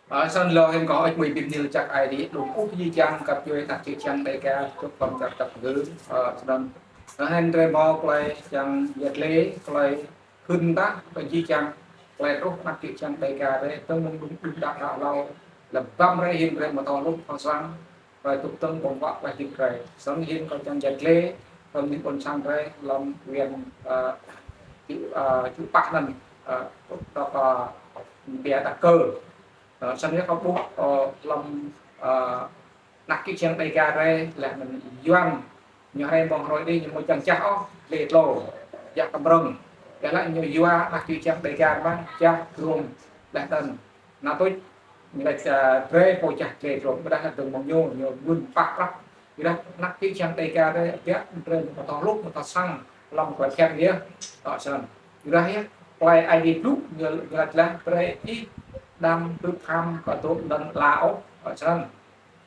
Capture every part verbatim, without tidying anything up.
Ơ, snăn lŏ hĭn kâo ăt mui bi mni lač jăk Aê Diê, lŏ kkuh jih jang găp djuê anak čư̆ čhiăng Dega, dôk hlăm čar găp djuê. Ơ, snăn, ơ, hĭn drei mâo klei čiăng yăl dliê, klei hưn mdah, klei jih jang, klei truh anak čư̆ čhiăng Dega drei, tơl mơ̆ng đưm đưm đă đă hlâo, leh ƀăm drei hĭn drei mâo thâo hluh thâo săng, klei dôk dơ̆ng ƀơ̆ng huă klei hdĭp drei. Snăn hĭn kâo čiăng yăl dliê, tơl mơ̆ng ƀuôn sang drei, hlăm huyện, ơ, čư̆, ơ, čư̆ Pah anăn, ơ, dôk, ơ, ƀiă Đăk Kơ. Ơ, snăn yơh kâo ƀuh, ơ, hlăm, ơ, anak čư̆ čhiăng Dega drei, leh anăn Yuăn, ñu hriê mơ̆ng hruê dih, ñu amâo čiăng jah ôh, dliê tlô, jah kmrơ̆ng. Ƀiădah ñu yua anak čư̆ čhiăng Dega mơh, jah drôm, leh anăn, nao tuč, ñu lač, ơ, drei pô jah dliê drôm, ƀiădah dơ̆ng mơ̆ng ñu, ñu mưn pah prăk. Ƀiădah anak čư̆ čhiăng Dega drei, ƀiă drei mâo thâo hluh, mâo thâo săng, hlăm klei bhiăn yơh, ơ, snăn. Ƀiădah yơh, klei Aê Diê blŭ, ñu, ñu lač leh, brei ih đăm hưp ham kơ dôk lăn ala ôh, ơ, snăn.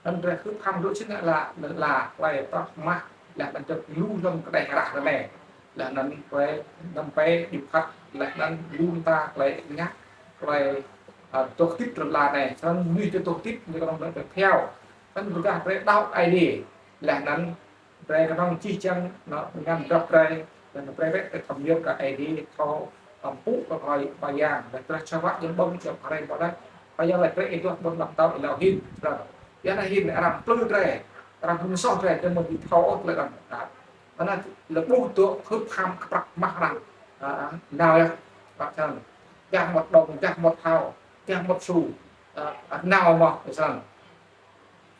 Anăn drei hưp ham dôk snăn ala, lăn ala, klei prăk mah, leh anăn dôk lu hlăm kđeh hrah anei. Leh anăn klei năm pei dip phat, leh anăn lu mta klei ngă, klei, ơ, dôk hdĭp lăn ala anei. Snăn mnuih dôk hdĭp, ñu knŏng dôk phiao. Snăn ƀiădah drei đăo Aê Diê. Leh anăn drei knŏng čih čiăng, nao ngăn drăp drei, leh anăn brei wĕ kơ thâm yơh kơ Aê Diê, thâo, ơ, mpŭ kơ Khua Yang, leh drei čhua wăt jing ƀơ̆ng, jing hriê ƀơ̆ng leh. Khua Yang lač brei ih duah ƀơ̆ng hlăm tâo êlâo hĭn, snăn. Ƀiădah hĭn arăng mplư drei, arăng hưn soh drei, drei amâo dưi thâo ôh klei arăng. Ơ, anăn leh ƀuh dôk hưp ham kơ prăk mah arăng. Ơ, ơ, nao yơh, prăk snăn. Jah mŭt dŏng, jah mŭt thâo, jah mŭt su. Ơ, ơ, nao mơh, snăn.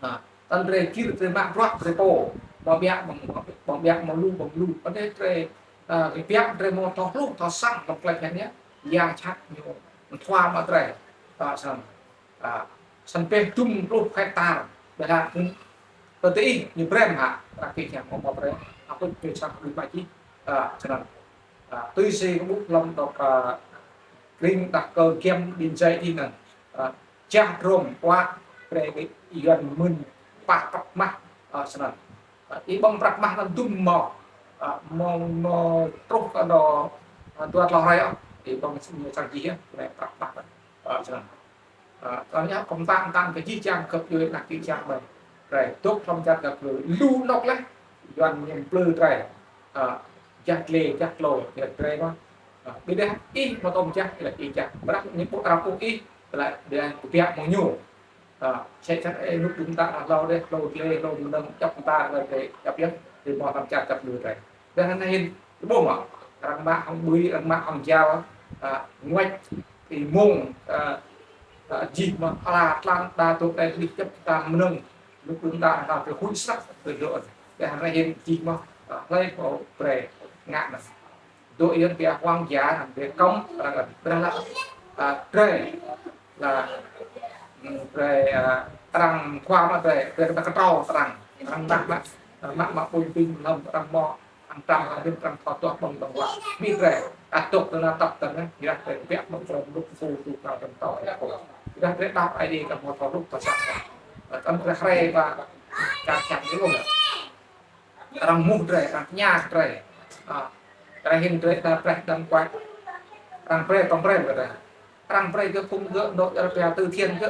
Ơ, tăn drei gĭr drei mă bruă drei pô. Mâo ƀiă, mâo, mâo ƀiă, mâo lu, mâo lu. Pơ anei drei, ơ, ƀiă drei mâo thâo hluh, thâo săng, hlăm klei bhiăn yơh. Yang jhat ñu, mthua mă drei. Ơ, snăn. Ơ, snăn peh dŭm pluh hektar. Ƀiădah, ơ, tơ ti ih, ñu brei mă, rakyat yang mâo mâo brei. Aku ñu săng lu mă čih. Ơ, snăn. Ơ, tui si kâo ƀuh hlăm dôk, ơ, krĭng Đăk Kơ giăm biên giới dih anăn. Ơ, jah drôm kuă brei kơ Yuăn mưn pah prăk mah, ơ, snăn. Ơ, ih ƀơ̆ng prăk mah anăn dŭm mâo, ơ, mâo, mâo truh kơ dŏ, ơ, dua tlâo hrơi ôh. Ih ƀơ̆ng ñu săng jih yơh, brei prăk mah anăn. Ơ, snăn. Ơ, snăn yơh, kâo mtă mtăn kơ jih jang găp djuê anak čư̆ čhiăng drei. Drei dôk hlăm čar găp djuê, lu anôk leh, Yuăn ñu mplư drei. Ơ, jah dliê, jah tlô, jah drei mơh. Ơ, ƀiădah ih mâo tŭm jah, leh ih jah. Ƀiădah ñu ƀuh arăng ƀuh ih, leh ƀiădah kbiă mơ̆ng ñu. Ơ, sĕ čăn ê nuk đŭng ta hlâo dih, hlâo dliê, hlâo mnơ̆ng, čăp mta, leh drei čăp yơh, drei mâo hlăm čar găp djuê drei. Ƀiădah anei hĭn, ƀuh mơh, arăng mă hŏng ƀui, arăng mă hŏng jal, ơ, nguač, ti mông, ơ, ơ, jih mơh, ala tlan, đa dôk đei hlih čăp ta mnơ̆ng, nuk đŭng ta, ta huĭ snăk, ti dôk. Ƀiădah anei hĭn jih mơh, ơ, hlei pô brei ngă anăn. Dôk yơh pia hoang dã, anăn pia kăm, arăng, ƀiădah leh, ơ, drei, leh, ơ, drei, ơ, arăng khua mă drei, drei kơ ktrâo arăng, arăng mă, mă, ơ, mă, mă ƀuñ ƀĭng hlăm arăng mâo, arăng trăng, arăng hĭn arăng thâo tuah ƀơ̆ng ƀơ̆ng huă. Bi drei, ăt dôk tơ anăn tăp tơ anei, ƀiădah drei kbiă mơ̆ng klei mluk phu tu kal tăm tâo. Ƀiădah drei đăo Aê Diê kơ mâo thâo hluh thâo săng. Ơ, tăm drei hrei ba, čar čar dih lu leh. Arăng muh drei, arăng kña drei. Ơ, drei hĭn drei ta brei đăm kuat. Arăng brei, tăm brei kơ drei. Arăng brei kơ phung gơ̆, dôk čar pia từ thiện gơ̆,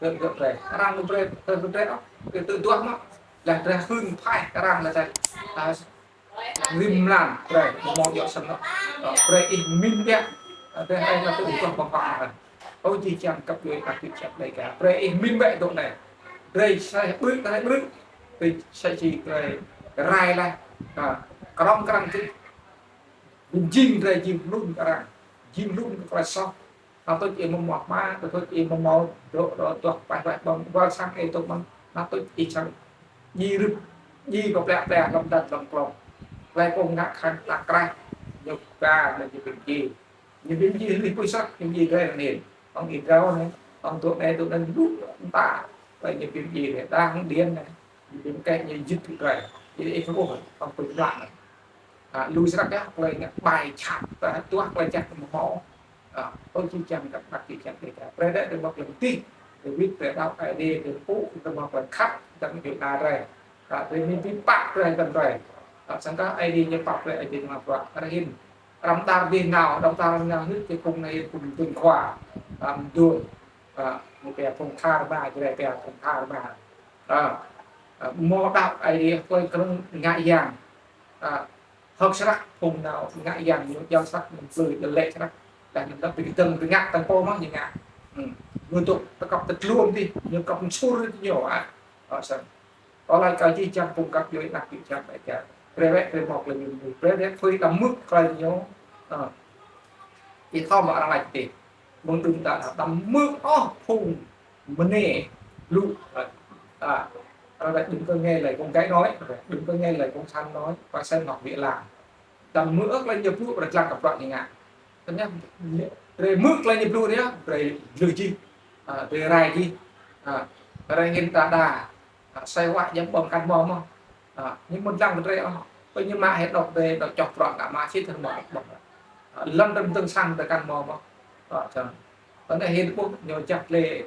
gơ̆, gơ̆ brei. Arăng brei, brei, brei, ơ, kơ tự duah mơh. Leh drei hưn phaih kơ arăng leh drei. Ơ, rĭm mlan, brei, mâo djŏ snăn. Ơ, brei ih mĭn biă. Ơ, drei hriê nao tơ ƀuôn ƀơ̆ng huă anăn. Ơ, jih jang găp djuê anak čư̆ čhiăng Dega. Brei ih mĭn biă dôk anei. Drei srei ƀrư̆, drei ƀrư̆. Drei srei si drei rai leh. Ơ, krŏng krăng čih. Jing drei jing hlŭn kơ arăng. Jing hlŭn kơ klei soh. Nao tuč ih mâo mâo hma, nao tuč ih mâo mâo dôk, dôk, dôk, pah, pah, ƀơ̆ng, wăl sang ih dôk mơ̆n. Nao tuč ih čiăng djiê rưp, djiê kơ pliă pliă, hlăm dăn, hlăm klŏng. Klei pô ngă khăng ta krah, ñu ka, ñu bi mdjiê. Ñu bi mdjiê hlih pui săk, ñu mdjiê drei anăn hĭn. Hŏng ih drao anei, hŏng dôk anei, dôk anăn, lu mta. Klei ñu bi mdjiê drei, đa hŏng điện anei. Ñu bi mkeh, ñu jĭt drei. Ih, ih ƀuh, hŏng pui mlă anei. Ơ, lu snăk yơh, klei ngă ƀai čhat, ta tuah klei čăt mâo. Ơ, ơ, jih jang găp anak čư̆ čhiăng Dega. Brei drei, drei mâo klei mtih, drei wĭt, drei đăo Aê Diê, drei pŭ, drei mâo klei khăp, drei mâo klei na drei. Ơ, drei mĭn bi pap drei, drei, drei. Ơ, sĭt kơ Aê Diê ñu pap drei, Aê Diê ñu pap. Arăng hĭn. Arăng dar dih nao, arăng dar nao hĭn, ti phung anei, phung dŭm khua. Arăng dŭm. A, ñu pia phung khar ma, jrai pia phung khar ma. A, a, mâo đăo Aê Diê klei krơ̆ng ngă yang. A, hơ̆k srăng phung nao ngă yang ñu jao srăng ñu plư ñu lĕ srăng. Dah ñu đăo bi kdơ̆ng bi ngă tăng pô mơh ñu ngă. Hmm. Ñu tŭ tơkăp tơtluôm dih, ñu kăp msur dih ñu, a. A, srăng. Kâo lač kơ jih jang phung găp djuê anak čư̆ čhiăng Đêga. Brei wĕ, brei mâo klei mĭn mơ̆ng. Brei wĕ phưi đăm mưk klei ñu. A. Ih thâo mơ̆ arăng lač ti. Mơ̆ng đưm đă đăm mưk ôh phung mnê blŭ. A. Arăng lač đừng có nghe lời con gái nói, đừng có nghe lời con Săn nói, và sẽ nộp việc làm. Đăm mưk ôh klei ñu blŭ, brei dlăng kơ bruă ñu ngă. Tơdah brei mưk klei ñu blŭ anei, brei dlưh jih. A, brei rai jih. A, brei hĭn ta đa. A, asei wă jăm ƀơ̆ng kăn mâo mơh. A, ñu mŭt dlăng brei ôh. Pơ ñu mă hĕ dôk brei, dôk čoh bruă ngă mă sĭt hơmâo ƀơ̆ng. A, lăn dơ̆ng dơ̆ng sang brei kăn mâo mơh. A, čang. Tơdah hĭn ƀuh ñu jah lê,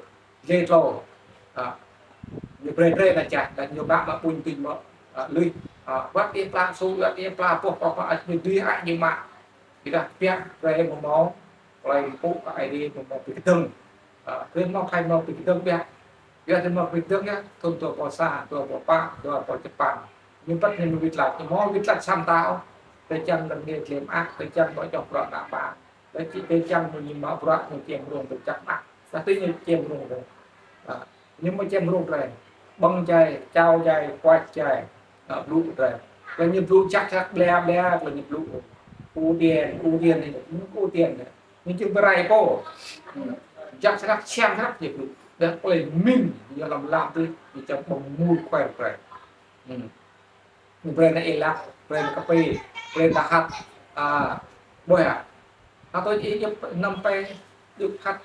lê tlô. A, ñu brei brei na jah, dan ñu mă mă puñ tuñ mơh. A, lui. A, wăt ih pla su, wăt ih pla boh, boh, boh, ñu dui hă ñu mă. Ƀiădah biă, brei mâo mâo, klei mpŭ kơ Aê Diê mâo mâo bi kdơ̆ng. A, brei mâo klei mâo bi kdơ̆ng biă. Biă drei mâo bi kdơ̆ng yơh, thŭn dua êbâo sa, dua êbâo pă, dua êbâo djăp păn. Ñu băt ñu wĭt lač, ñu mâo wĭt lač sa mta ôh. Drei čiăng lăn ngê klei mơak, drei čiăng mâo čoh bruă ngă mă. Drei či, drei čiăng mâo ñu mă bruă, ñu čiăng rông drei čiăng mă. Dah ti ñu čiăng rông drei. A, ñu mâo čiăng rông drei. Ƀơ̆ng jai, čao jai, kuač jai. A, blŭ drei. Klei ñu blŭ jăk jăk ble ble, klei ñu blŭ. Ưu tiên, ưu tiên, ñu ưu tiên. Ñu čih brei pô. Hmm. Jăk srăng, siam srăng ñu blŭ. Dah klei mĭn, ñu lăm lăm tui, ñu čăm ƀơ̆ng mur kuer drei. Hmm. Ñu brei na êlak, brei na kpei, brei na hăt. A, ƀuh ya. A, tui ih djăp năm pe, djăp hăt,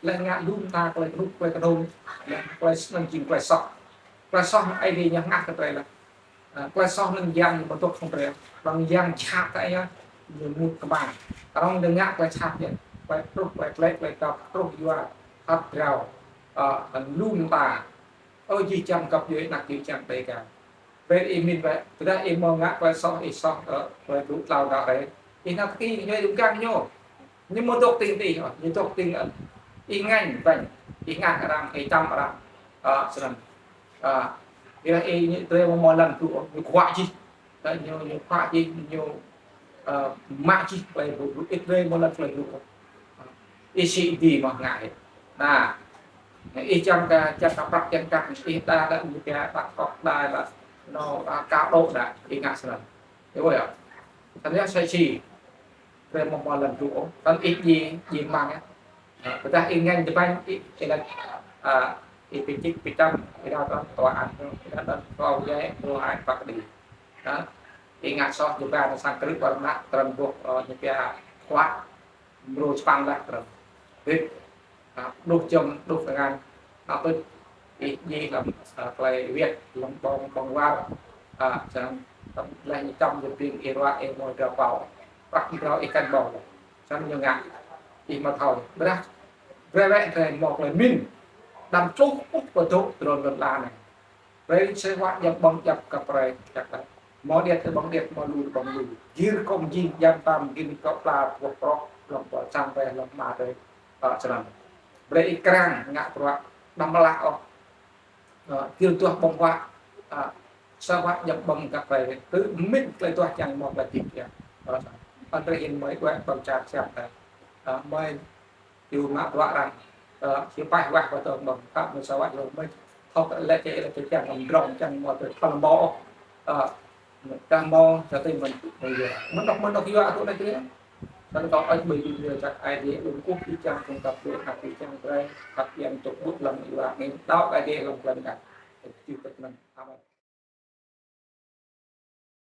leh ngă lu mta klei knŭk, klei knông, leh klei snăn jing klei soh. Klei soh Aê Diê ñu ngă kơ drei leh. A, klei soh anăn yang mdôk hŏng drei. Ƀăng yang jhat kơ ya, ñu mŭt kmang. Arăng dơ̆ng ngă klei jhat ya. Klei truh, klei tlĕ, klei kăp, truh yua, hăt drao. A, anăn lu mta. Ơ, jih jang găp djuê anak čư̆ čhiăng Đêga. Brei ih mĭn wĕ, tơdah ih mâo ngă klei soh, ih soh, ơ, klei blŭ tlâo đăo rei. Ih nao tơkĭ ñu dŭm kăng ñu. Ñu mâo dôk tĭng ti, ơ, ñu dôk tĭng, ơ, ih ngêñ ƀañ, ih ngă arăng, ih čăm arăng. Ơ, snăn. Ơ, ih, ih, ñu, drei mâo mâo lăn blŭ, ñu khuă jih. Ơ, ñu, ñu khuă jih, ñu, ơ, mă jih klei blŭ, blŭ, ih drei mâo lăn klei blŭ. Ih sĭ bi mâo ngă hĕ. Na, ih čiăng kơ, čiăng kơ prăk čiăng kă, ih đa đa ñu pia đa kŏk đa đa, nao, a, cao độ đa, ih ngă snăn. Ih ƀuh ya. Snăn ya sai si. Drei mâo mâo lăn blŭ ôh. Snăn ih dji, dji mang ya. A, tơdah ih ngêñ djăp ƀañ, ih, ih lač, a, ih bi čĭk bi čăm, ih đa đa tòa án, ih đa đa tòa án, tòa án prăk đĭ. Ha? Ih ngă soh djăp ƀañ sang krư̆ war mă, trăn boh, ơ, ñu pia khuă. Mrô čpăn leh trăn. Ƀĭt, a, đuh čăm, đuh kngan. A, tuč, ih djiê hlăm, a, klei wĭt, hlăm ƀơ̆ng, ƀơ̆ng war. A, snăn, tăm leh ñu čăm ñu ping ih ruă ih mâo drao pao. Prăk drao ih kăn mâo. Snăn ñu ngă. Ih mâo thâo. Ƀiădah, brei wĕ drei mâo klei mĭn. Đăm tluh ôh kơ dôk tơlŏn lăn ala anei. Brei asei wă djăp ƀơ̆ng djăp kơ brei, djăp kơ. Mâo điêt kơ ƀơ̆ng điêt, mâo lu kơ ƀơ̆ng lu. Gĭr kŏ jing djam tam, gĭr kŏ pla, boh prŏk, hlăm boh sang drei, hlăm hma drei. Ơ, snăn. Brei ih krăng ngă bruă, đăm mlah ôh. Ơ, gĭr duah ƀơ̆ng huă, ơ, asei wă djăp ƀơ̆ng kơ brei. Tơ mĭn klei duah čiăng mâo klei hdĭp ya. Ơ, snăn. Anăn drei hĭn mơi wĕ ƀơ̆ng čar siam drei. Ơ, mơi Hiu mă bruă arăng, ơ, hiu paih wah kơ tơ mơ̆ng, kă mơ̆ng sa wah yơh mơ̆ng, thâo kơ lĕ čê, lĕ čê čiăng mdrŏng, čiăng mâo tơ thâo mâo, ơ, čiăng mâo, sa tơ mơ̆ng, mơ̆ng yơh. Mơ̆ng dôk, mơ̆ng dôk hiu atu anei tơ. Tơ kâo ăt ƀơi yơh čăk Aê Diê ung kuh ti čiăng kung kăp dê, kăp ti čiăng brei, kăp yang tŭk bŭt lăm yua, ngin đăo Aê Diê lăm klei ngă. Čih tơ mơ̆ng, amen.